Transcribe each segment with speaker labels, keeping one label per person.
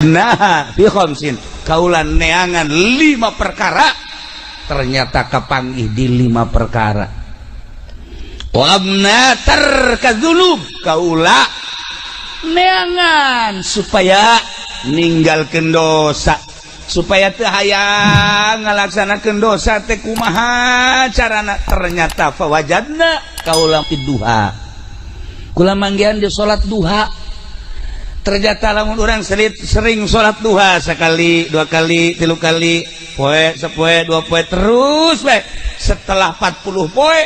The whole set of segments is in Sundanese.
Speaker 1: Nah, fi khamsin, kaula neangan lima perkara, ternyata kapanggih di lima perkara. Talabna tarka dzunub, kaula neangan supaya ninggalkeun dosa, supaya teu hayang ngalaksanakeun dosa teh kumaha carana. Ternyata fawajadna, kaula duha, kula manggihan di salat duha. Ternyata lamun orang sering salat duha sekali, dua kali, tilu kali, poe sepoe, dua poe, terus bae, setelah 40 poe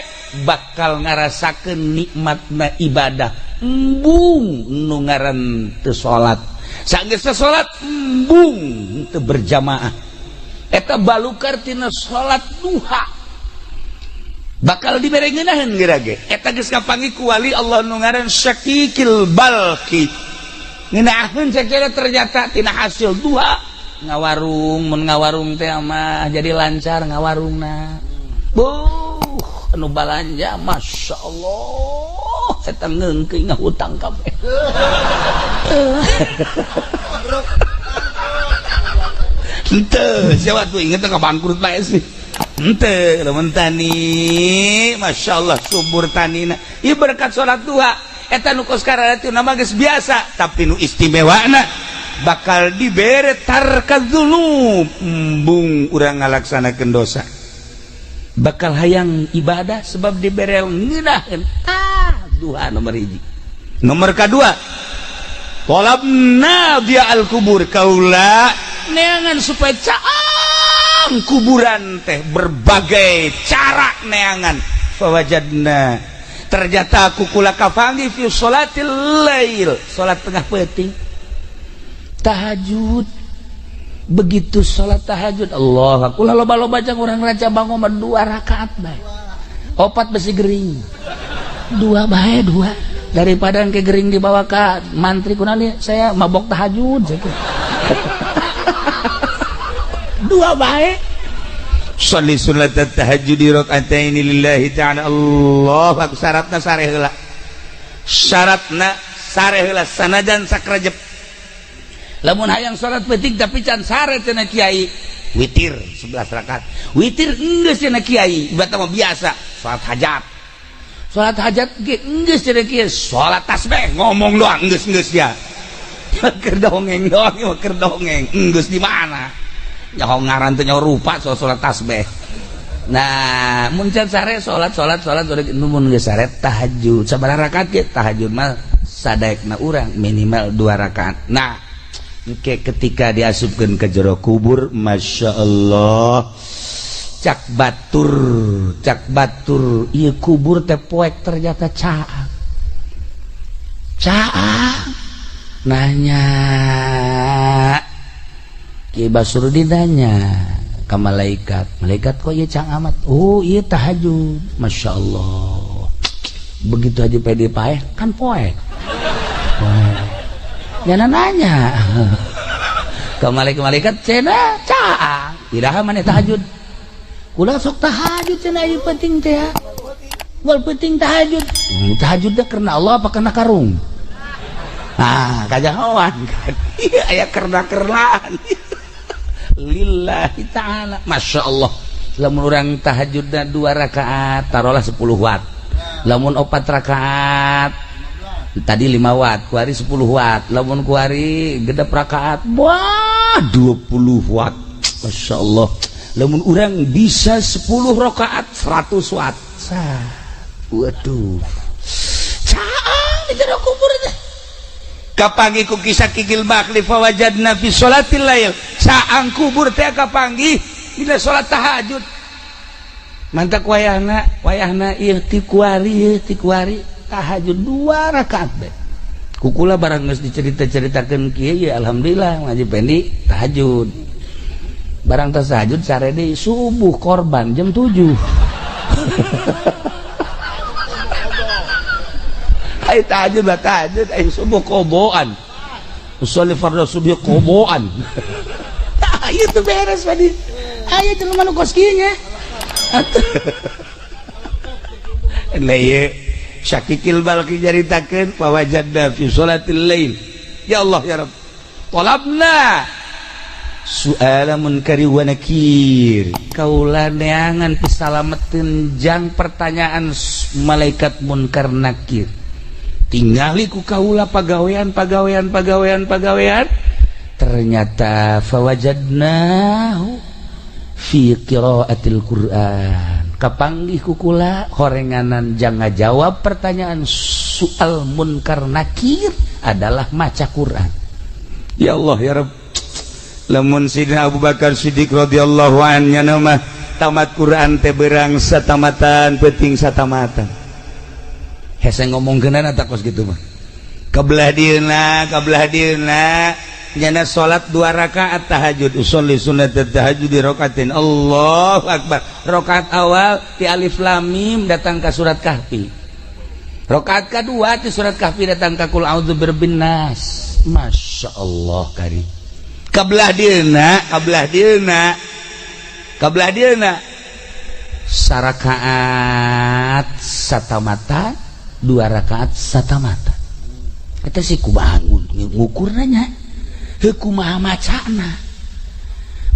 Speaker 1: bakal ngarasakeun nikmatna ibadah. Embung nu ngaran teu salat, sanggeus salat embung teu berjamaah. Eta balukar tina salat duha bakal dibere ngeunaheun geura ge. Eta geus kapanggih ku wali Allah nu ngaran Syakikil Balki. Ngeunaheun cek, ternyata tina hasil duha ngawarung, mun ngawarung teh mah jadi lancar ngawarungna. Buh, anu balanja, Masya Allah, eta ngeungkeun ngahutang kabeh. Henteu, siapa tuh inget ka bangkrut bae sih. Henteu, lamun tani, Masya Allah, subur tanina. Ieu berkat salat duha. Eta nu kos kararitu nama geus biasa, tapi nu istimewana bakal dibere tarka dzunub, embung urang ngalaksanakeun dosa, bakal hayang ibadah sebab dibere ngeunaheun. Ah, duha nomor hiji. Nomor kedua, talabna dia al kubur, kaula neangan supaya caang kuburan teh, berbagai cara neangan. Fawajadna, ternyata aku kula kapanggih fi sholatil lail, salat tengah peuting, tahajud. Begitu salat tahajud, Allah, kula loba-loba jang urang Raja Bango mah dua rakaat bae, opat besi gering, dua bae, dua, daripada ke gering dibawa ke mantri kunani, saya mabok tahajud saya. Dua bae. Sholli sunat tahajud rakaataini lillahi ta'ala. Allah aku, syaratna sare heula, syaratna sare heula, sanajan sakrajep. Lamun hayang salat peuting tapi can sare, cenah kiai, witir 11 rakaat. Witir geus, cenah kiai, ibarat mah biasa salat hajat. Salat hajat ge geus, cenah kiai, salat tasbih, ngomong doang geus, geus ya keur dongeng doang, keur dongeng geus. Di mana nyaho ngaran teh, nyaho rupa soal salat tasbih. Nah, mun can sare salat, salat, salat, salat. Mun geus sare tahajud sabaraha rakaat ge? Tahajud mah sadaekna urang, minimal dua rakaat. Nah, ke ketika diasupkeun ke jero kubur, Masya Allah, cak batur, cak batur, ieu kubur teh poek, ternyata caang caang. Nanya Ki Basrudin, nanya ke malaikat, "Malaikat, kok ieu caang amat?" "Oh, iya, tahajud." Masya Allah, begitu aja pede paeh kan poek poek. Nyana nanya ke malaikat-malaikat, "Cenah caang, iraha maneh tahajud?" "Kula sok tahajud," cenah, "ieu penting teh ya. Wal penting tahajud." Tahajudnya karena Allah apa karena karung? Ah, kajahoan kan. Iya, aya kerna-kernaan. Lillahi ta'ala. Masya Allah, lamun urang tahajudna dua rakaat, taruhlah 10 watt. Lamun opat rakaat tadi 5 watt, kuari 10 watt. Lamun kuari genep rakaat, wah, 20 watt. Masya Allah, lamun urang bisa 10 rakaat, 100 watt. Sah. Waduh, caang di jero kubur teh. Kapanggih ku kisah Kikil Bakli, fawajadna fi sholatil lail, caang kubur teh kapanggih dina salat tahajud. Mantak wayahna, wayahna ieu ti kuari, ieu ti kuari tahajud dua rakaat bae. Kukula barang geus dicerita-ceritakeun kieu ya, alhamdulillah ngaji pendi tahajud. Barang tas tahajud sare deui, subuh korban jam 7. Ay tahajud lah tahajud, ay subuh koboan. Usolli fardhu subuh koboan. Tah itu beres tadi. Aya jelema nu kos kieu nya. Lah ieu Syakikil Balki nyaritakeun, fawajadna fi sholatil lail. Ya Allah ya Rabb. Talabna su'ala munkari wa nakir, kaula neangan pisalameteun jang pertanyaan malaikat munkar nakir. Tingali ku kaula pagawean pagawean pagawean pagawean, ternyata fawajadnahu fi qiraatil Qur'an. Kapanggih ku kula horenganan jang ngajawab pertanyaan soal munkar nakir adalah maca Quran. Ya Allah ya Rabb, lamun Sidina Abu Bakar Siddiq radhiyallahu anhu mah tamat Quran teh berang satamatan, penting satamatan. Hese ngomongkeunana tak kos kitu mah. Kebelah dieuna, kebelah dieuna nyana salat 2 rakaat tahajud, usolli sunnat tahajud di rakaatin, Allahu akbar. Rakaat awal ti alif lam mim datang ka surat Kahfi, rakaat kedua ti surat Kahfi datang ka kul a'udzu birabbin nas. Masya Allah kari. Kebelah dieuna, kebelah dieuna, kebelah dieuna sarakaat satamata, 2 rakaat satamata. Eta sih kumaha ngukurna nya, heuh kumaha macana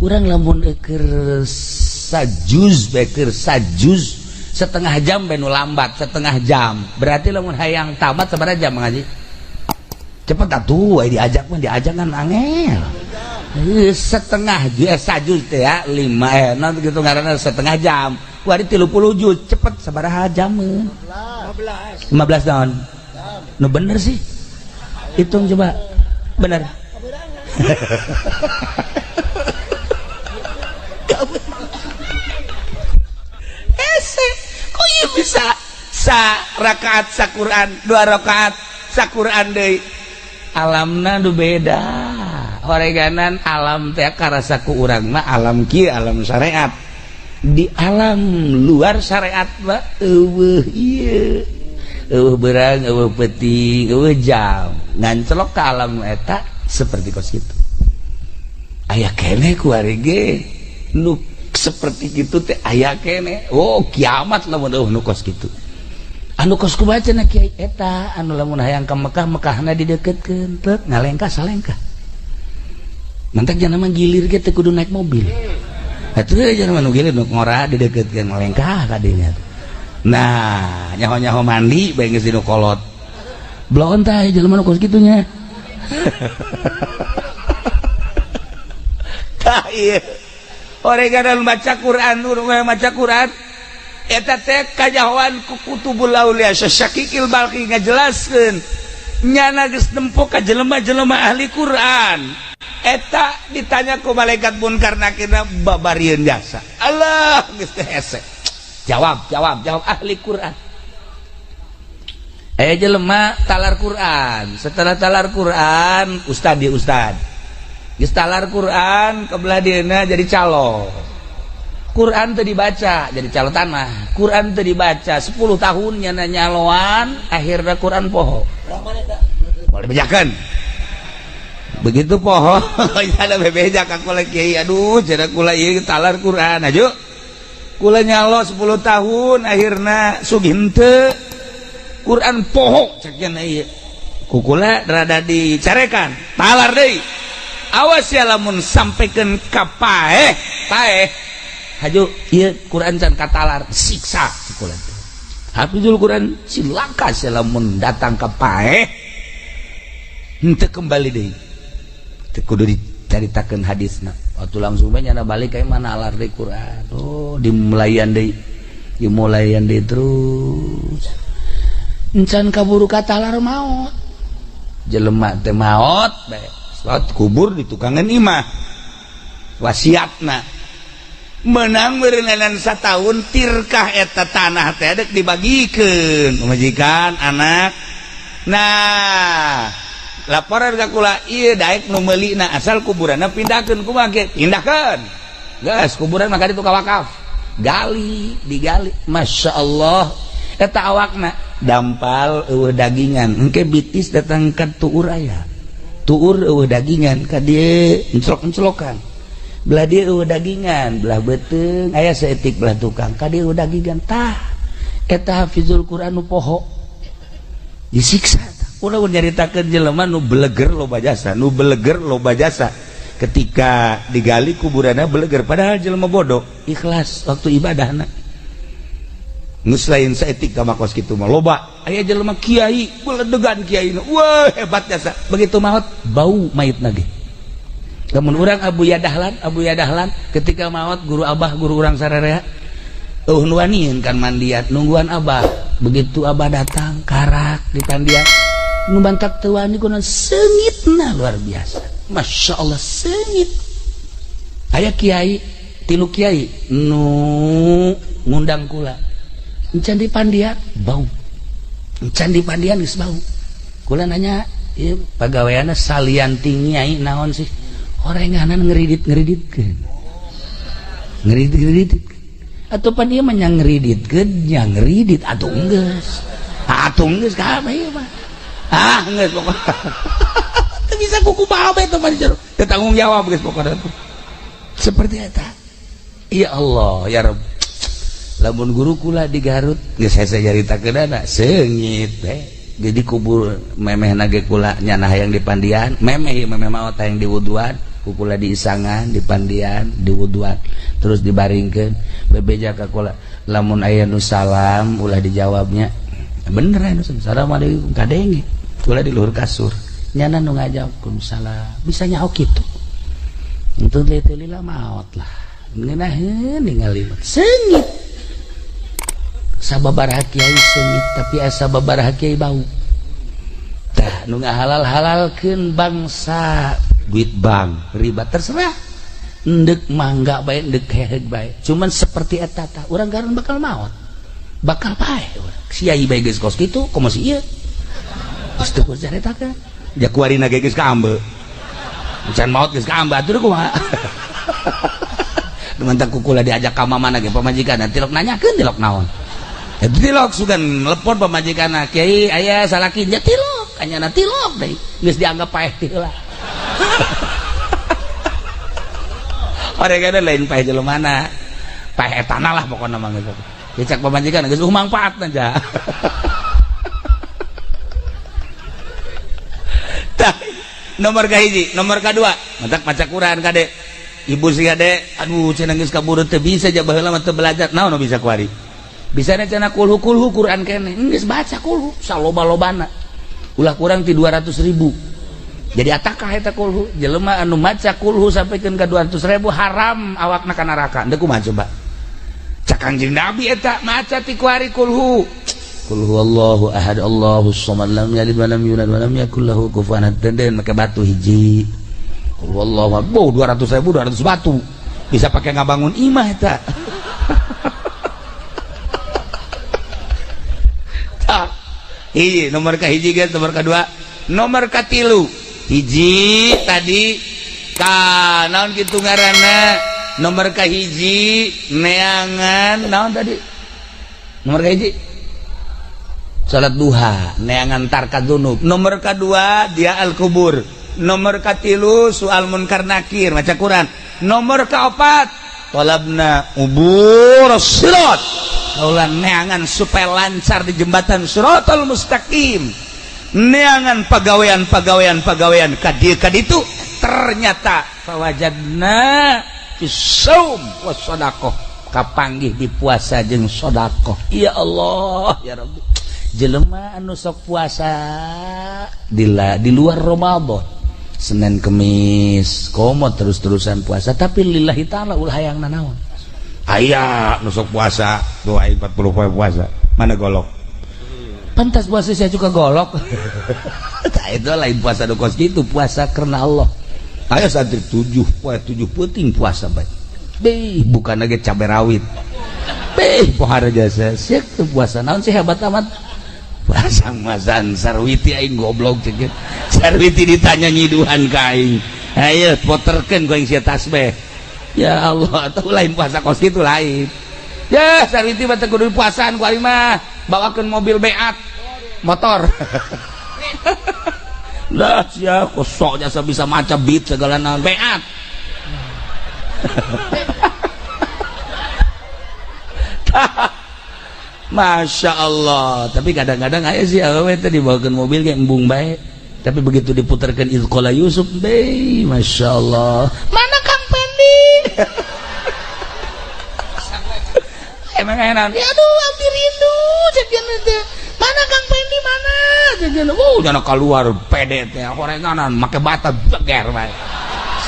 Speaker 1: urang. Lamun keur sajuz bae, keur sajuz setengah jam bae, nu lambat setengah jam, berarti lamun hayang tamat sabaraha jam ngaji? Cepet atuh, aya diajak mah, diajak kan angel. Setengah sajuz teh ya 5 non gitu ngaranna setengah jam. Kuari 30 juz cepet sabaraha jameun? 15 tahun nu bener sih, hitung coba bener. Hese kok ieu bisa sa rakaat sa Quran, 2 rakaat sa Quran deui? Alamna nu beda horeganan alam teh karasa ku urang mah alam kieu, alam syariat. Di alam luar syariat mah eueuh ieu, eueuh berang, eueuh peuting, eueuh jam. Ngancelok ka alam eta seperti kos kitu. Aya keneh ku ari ge nu seperti kitu teh, aya keneh. Oh, kiamat lamun eueuh nu kos kitu. Anu kos kumaha cenah kiai eta? Anu lamun hayang ka Mekah, Mekahna dideukeutkeun, teu ngalengkah salengkah. Mantak jangan mah gilir ge teu kudu naik mobil. Atuh jangan mah nu gilir nu ngora dideukeutkeun, ngalengkah ka dinya. Nah, nyaho-nyaho mandi bae geus dinu kolot. Bloon tah jelema nu kos kitu nya. Tah ieu. Oreganan maca Quran, maca Quran eta teh kajahoan ku kutubul aulia. Syakikil Balki ngajelaskeun nyana geus nempo ka jelema-jelema ahli Quran eta ditanya ku malaikat munkar nakirna babarieun jasa. Allah, geus teh hese. Jawab, jawab, jawab ahli Quran. Jelema talar Quran, setelah talar Quran ustad, dia ustad geus talar Quran, kebelah dieuna jadi calo. Quran teu dibaca jadi calo tanah. Quran teu dibaca 10 tahun nyana nyaloan, akhirnya Quran poho. Boleh bejakan begitu poho ada bebeja ka kula, kiai, aduh cenah, kula ieu talar Quran aju kula nyalo 10 tahun, akhirna sugih henteu, Quran poho cek cenah. Ieu ku kula rada dicarekan, talar deui. Awas ya lamun sampaikan ka paeh, paeh haju ieu Quran can katalar, siksa kula. Hafizul Quran cilaka lamun datang ka paeh, henteu kembali deui. Teu kudu dicaritakeun hadisna. Waktu langsung bae nyana balik ka mana alar deui Quran. Oh, dimulayan deui, dimulayan deui terus encan kaburu katalar maot. Jelema teh maot bae, salat kubur di tukangan imah, wasiatna menang berenanan satahun tirkah eta tanah teh dek dibagikeun pamajikan anak. Nah, laporan ka kula, ieu daek nu meulina asal kuburanna pindahkeun. Kumaha ge pindahkeun geus kuburan maka itu ka wakaf. Gali, digali, Masya Allah, eta awakna dampal, eueuh dagingan. Engke bitis datang ka tuur, aya tuur, eueuh dagingan, ka dieu enclok-enclokan. Belah dieu eueuh dagingan, belah beuteung aya saeutik, belah tukang ka dieu eueuh dagingan. Tah eta hafizul Quran nu poho disiksa tah. Ulah nyaritakeun jelema nu beleger loba jasa, nu beleger loba jasa. Ketika digali kuburanna beleger, padahal jelema bodoh, ikhlas waktu ibadahna. Geus lain saetik ka makos kitu mah loba. Aya jelema kiai, beledegan kiai. Wah, hebat jasa. Begitu maot bau mayitna ge. Lamun urang Abu Yadahlan ketika maot guru abah guru urang sararea eueuh nu wanian kan mandian nungguan abah. Begitu abah datang karak di pandian nu bantak teu wani kunaon seungitna luar biasa. Masya Allah seungit. Aya kiai tilu kiai nu ngundang kula. Encan di pandian bau. Encan di pandian geus bau. Kula nanya, ieu pagaweanna salian ti nyai naon sih? Orenganan ngeridit-ngeriditkeun. Ngeridit-ngeridit. Atau pan ieu mah nya ngeriditkeun, nya ngeridit atuh geus. Atuh geus kabeh ieu mah. Ah, geus pokona. Teu bisa kuku babe teh mah jero. Teu tanggung jawab geus pokona. Seperti eta. Ya Allah, ya Rabb. Lamun guru kula di Garut geus hese nyaritakeunana seungit teh. Jadi kubur memeh nage kula nyana hayang di pandian, memeh memeh maot hayang diwuduan, ku kula diisangan di pandian, diwuduan, terus dibaringkeun bebeja ka kula. Lamun aya nu salam ulah dijawabnya. Bener aya nu assalamualaikum kadenge. Kula di luhur kasur. Nyana nu ngajawab salam, bisa nyaho kitu. Enteu teu lila maot lah. Ngeunaheun ningali seungit. Sababaraha kiai seungit tapi asa sababaraha kiai bau. Tah nu ngahalal-halalkeun bangsa duit bank riba terserah. Endek mangga bae endek heheug bae. Cuman seperti eta tah urang garun bakal maot. Bakal paeh urang. Kiai bae geus kos kitu komo si ieu. Geus teu kudu caritakeun. Ja kuarina ge geus kaambe. Can maot geus kaambe atuh kumaha. Dumantak kukula diajak ka mamana ge pamajikan tilok nanyakeun tilok naon. Tilok sugan telepon pamajikan kiai aya salaki nya tilok anyana tilok deui geus dianggap paeh teh heula. Oregana lain paeh jelemana paeh etana lah pokona mah geus. Dicak pamajikan geus mangfaatna ja. Tah nomor kahiji, nomor kadua mantak maca Quran kade. Ibu sih kade aduh cenah geus kaburu teu bisa ja baheula mah teu belajar naon nu bisa kuari. Bisa cenah kulhu-kulhu Quran kene geus baca kulhu saloba-lobana ulah kurang ti 200.000 jadi atakah eta kulhu jelema anu maca kulhu sampikeun ka 200.000 haram awakna ka neraka deuk kumaha coba cak Kangjeng Nabi eta maca ti kuari kulhu qul huwallahu ahad Allahus samad lam yalid wa lam yulad wa lam yakul lahu kufuwan ahad den make batu hiji qul huwallahu ahad 200.000 200 batu bisa pakai ngabangun imah eta. Hiji nomor ka hiji guys, nomor kedua, nomor katilu hiji tadi ka naon kitu ngaranna nomor ka hiji neangan naon tadi nomor ka hiji salat duha neangan tarka dzunub, nomor kedua dia al kubur, nomor katilu soal munkar nakir maca Quran, nomor kaopat talabna ubur sirat kaulan neangan supaya lancar di jembatan siratal mustaqim, neangan pagawean kadieu kaditu ternyata fawajadna fisaum was sadaqah kapanggih di puasa jeung sedekah. Ya Allah ya Rabbi, jelema anu sok puasa di luar Ramadan Senin Kemis komo terus-terusan puasa tapi lillahi ta'ala ulah hayang nanaon. Aya nu sok puasa tuh aing 40 poe puasa mana golok pantas puasa saya juga golok. Tah itu lain puasa nu kos kitu, puasa karena Allah. Aya santri 7 poe 7 peuting puasa bae beh bukan lagi cabe rawit beh pohara jasa sia puasa naon sih hebat amat puasa masan sarwiti aing goblok cek sarwiti ditanya nyiduhan ka aing ayo poterkeun ku aing sia tasbih. Ya Allah, atau lain puasa kos kitu lain. Ya sarwiti mah teu kudu puasaan ku aing mah bawakeun mobil beat motor. Lah sia kosok jasa bisa maca beat segala naon beat. Masya Allah. Tapi kadang-kadang aya sih awewe teh dibawakeun mobil kayak embung bae. Tapi begitu diputarkan Idz Qala Yusuf, be, Masya Allah. Mana Kang Pendi? Emang enak. Ya aduh, abdi rindu cek teh. Mana Kang Pendi mana? Cek oh, jangan keluar pede teh horenganan make bata beger bae.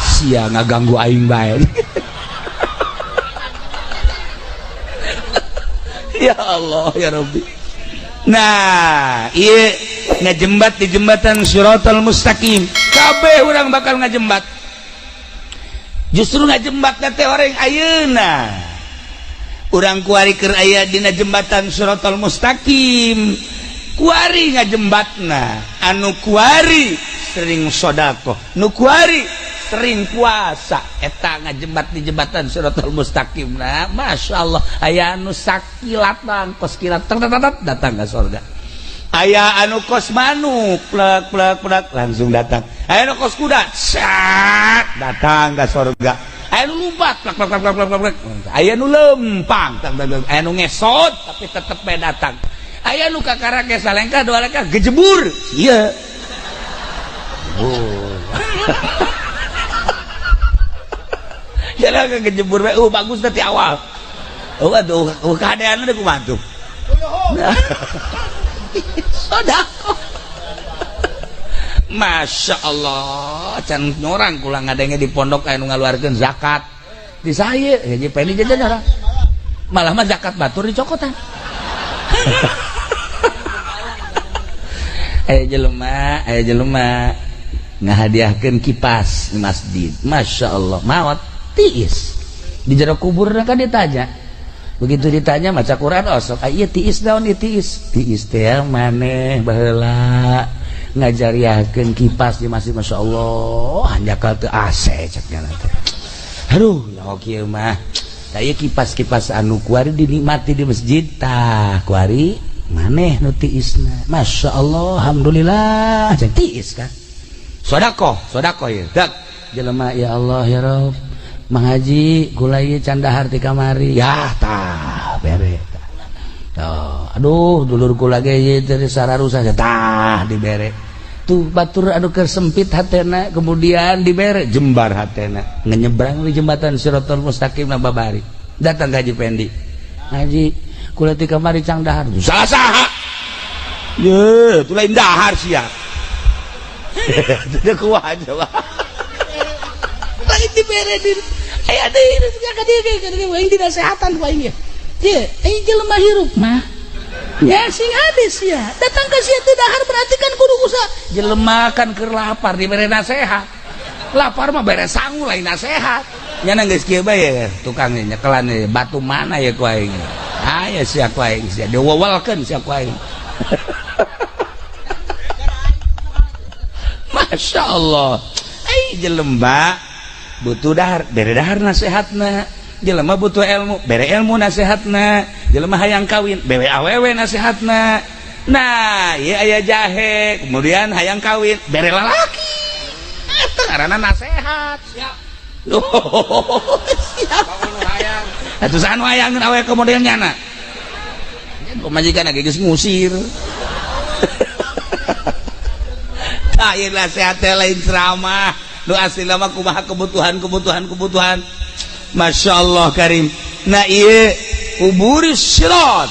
Speaker 1: Sia ngaganggu aing bae. Ya Allah ya Rabbi. Nah, ieu ngajembat di jembatan Shiratal Mustaqim. Kabeh urang bakal ngajembat. Justru ngajembat teh orang ayeuna. Urang kuari keur aya dina jembatan Shiratal Mustaqim. Kuari ngajembatna, anu kuari sering sedekah, nu kuari sering puasa, eta ngajembat di jembatan Shiratal Mustaqim. Nah, Masya Allah, aya anu sakilatan kos kilat datang ke surga. Aya anu kos manuk plek plek plek langsung datang. Aya anu kos kuda sat datang ke surga. Aya anu lompat plek plek plek plek plek. Aya anu lempang, aya anu ngesot tapi tetep bae datang. Aya anu kakara ge salengkah dua lengkah gejebur. Ieu. Oh. Jalan kejebur bae, bagus tadi awal. Oh aduh, keadaan udah kumaha tuh. Sedekah. Masya Allah, can nyorang kula ngadenge di pondok aya nu ngaluarkeun zakat. Di saya, ya Pendi jajan nyorang. Malah mah zakat batur dicokotan. Aya jelema ngahadiahkeun kipas di masjid. Masya Allah, maot tiis di jero kubur kan ditanya. Begitu ditanya maca Quran osok, ah, iya tiis daun ieu tiis. Tiis teh maneh baheula ngajariahkeun kipas di masjid. Masya Allah, hanjakal teu AC cek nya teh. Aduh, nyaho kieu mah. Tah ieu kipas-kipas anu kuari dinikmati di masjid tah kuari maneh nu tiisna. Masya Allah, alhamdulillah cek tiis kan. Sedekah, sedekah ieu. Dak jelema ya Allah ya Rabb. Mang Haji gula ieu can dahar ti kamari. Ya tah bere. Tuh, aduh dulur kula ge ieu teh sararusa tah dibere. Tuh batur anu keur sempit hatena kemudian dibere jembar hatena. Ngenyebrang di jembatan Shiratal Mustaqim na babari. Datang ka Haji Pendi. Haji kula ti kamari cang dahar. Salah saha? Ye, tu lain dahar sia. Teu kuat coba. Lain dibere di aya deui ka dieu aing dinasehatan ku aing ye. Ye, aing jelema hirup mah. Ya sing hade sia. Datang ka sia teu dahar berarti kan kudu usaha. Jelema kan keur lapar dibere nasehat. Lapar mah bere sangu lain nasehat. Nya geus kieu bae tukang nyekelan batu mana ya ku aing. Aya sia ku aing sia diwewelkeun sia ku aing. Masya Allah. Ai jelema butuh dahar, bere dahar nasehatna. Jelema butuh ilmu, bere ilmu nasehatna. Jelema hayang kawin, bere awewe nasehatna. Nah, ieu aya jahe, kemudian hayang kawin, bere lalaki. Eta ngaranna nasehat. Siap. Oh, siap. Atuh saha nu hayangeun awewe ka model nyana? Pamajikan ge geus ngusir. Tah ieu nasehat teh lain ceramah. Nu asli mah kumaha kebutuhan. Masya Allah karim. Nah ieu uburis sirat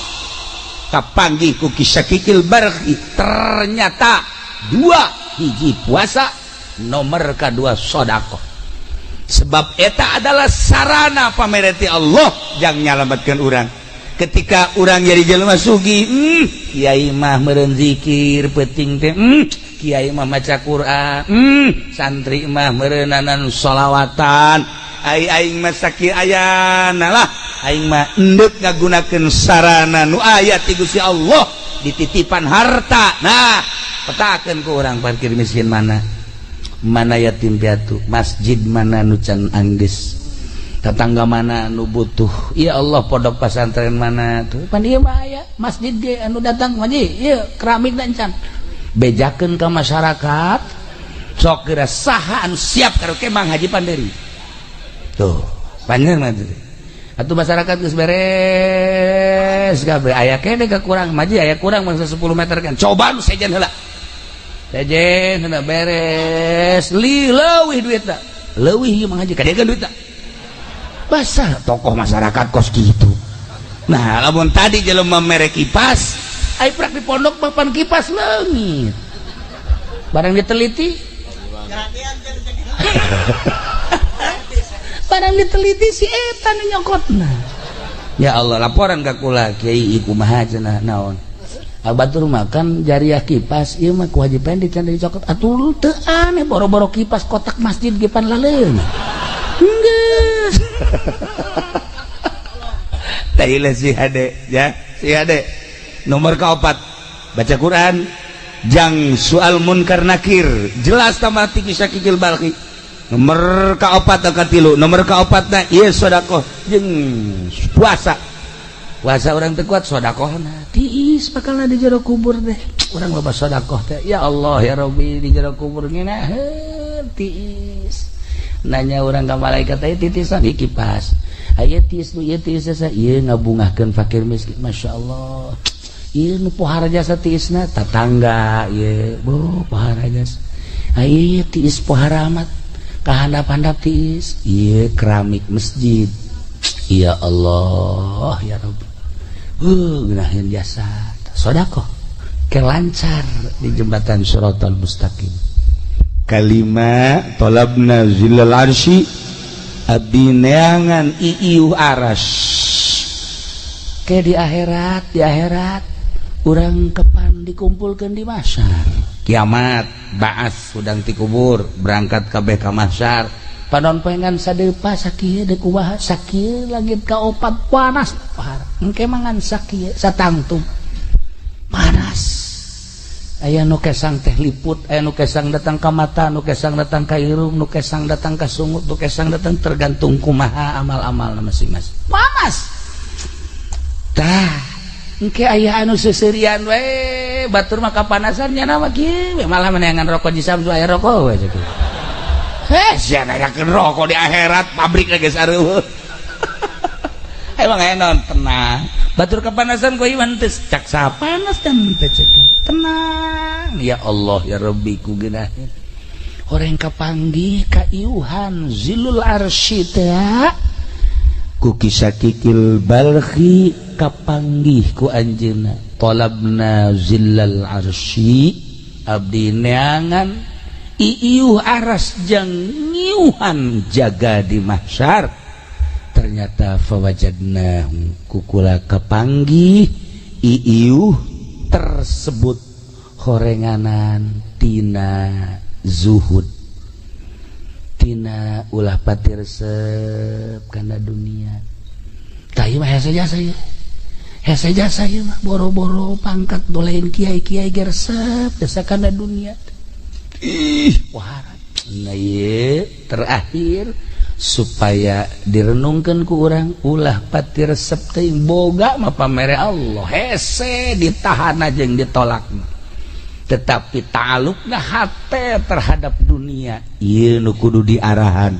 Speaker 1: kapanggih ku kisakikil barhi. Ternyata dua hiji puasa nomor kedua sedekah. Sebab eta adalah sarana pamereti Allah jang nyalametkeun urang. Ketika urang jadi jelema sugih, kiai mah meureun zikir peuting teh, kiai mah maca Quran, santri mah meureunanan sholawatan. Ai aing mah sakieu ayana lah, aing mah endek ngagunakeun sarana nu aya ti Gusti Allah dititipan harta. Nah, petakeun ku urang parkir miskin mana? Mana yatim piatu, masjid mana nu can anggeus, tetangga mana nu butuh. Ya Allah, pondok pesantren mana tuh? Pan ieu mah aya masjid ge anu datang haji, ieu keramik dan can. Bejakeun ka masyarakat, sok geura saha anu siap karaoke Mang Haji Panderi. Tuh, panjer mah teh. Atuh masyarakat geus beres kabeh, aya keneh kekurang maji, aya kurang mangsa 10 meter kan. Coba nu sejen heula, sejen heula beres, li leuwih duitna, leuwih ieu Mang Haji, kadegan duitna. Basah tokoh masyarakat kos gitu. Nah, lamun tadi jelema mere kipas, ai prak di pondok papan kipas leungit. Barang diteliti, barang diteliti si eta nu nyokotna. Ya Allah, laporan ka kula, "Kiai, kumaha cenah, naon?" "Batur makan jariah kipas ieu mah ku Haji Pendi can dicokot." Atuh teu aneh, boro-boro kipas, kotak masjid ge pan laleung geus. Tailah si hade ya, si hade nomor keempat baca Quran jang soal munkar nakir, jelas tambah tinggi Syakikil Balkhi. Nomor keopat katilu, nomor keopat na ieu sodakoh jeung puasa. Puasa orang teu kuat, sodakohna tiis bakal di jero kubur deh. Urang loba sodakoh teh, ya Allah ya Rabbi, di jero kubur ngeunaheun tiis. Nanya urang ka malaikat, "Aya titisan ieu kipas, aya tiis nu ieu, tiis jasa ieu ngabungahkeun fakir miskin, Masya Allah, ieu nu pohara jasa tiisna tatangga ieu, bu pohara jasa, ieu tiis pohara amat kahandap-handap tiis ieu keramik masjid, ya Allah ya Rabbi, ngeunaheun jasa sodakoh ke lancar di jembatan Shiratal Mustaqim." Kalima, talabna zillal arsy, abdi neangan iiuh aras ke di akhirat. Di akhirat urang kepan dikumpulkan di mahsyar kiamat, baas hudang ti kubur, berangkat kabeh ka mahsyar. Panon poe ngan sadepa sakieu, deuk kumaha sakieu, langit kaopat panas parah. Engke mangan sakieu satangtung panas. Aya nu kesang teh liput, aya nu kesang datang ka mata, nu kesang datang ka irung, nu kesang datang ka sungut, nu kesang datang, tergantung kumaha amal-amal masing-masing. Panas tah, engke aya anu seuseurian we, batur mah kapanasan nya mah kieu, malah meneangan rokok di Samsu, aya rokok we kieu. Heh, sia nanyakeun rokok di akhirat, pabrik geus areueuh. Emang aya naon, tenang. Batur kepanasan ku iman teh cak panas dan teh cek. Tenang. Ya Allah ya Rabbi, ku geunaheun. Horeng kapanggih kaiuhan zilul arsy teh ku Kisakikil Balkhi, kapanggih ku anjeunna, talabna zillal arsy, abdi neangan iiuh aras jang ngiuhan jaga di mahsyar. Ternyata fawajadna, kukula kapanggih iiuh tersebut horenganan tina zuhud, tina ulah pati resep kana dunia. Tah, ieu mah hese jasa ieu, hese jasa ieu mah, boro-boro pangkat dolein kiai, kiai ge resep jasa kana dunia. Ih, wah, nah, ieu terakhir supaya direnungkan ku urang, ulah pati resep teuing. Boga mah pamere Allah, hese ditahan aja yang ditolak, tetapi ta'alukna hate terhadap dunia ieu nu kudu diarahan.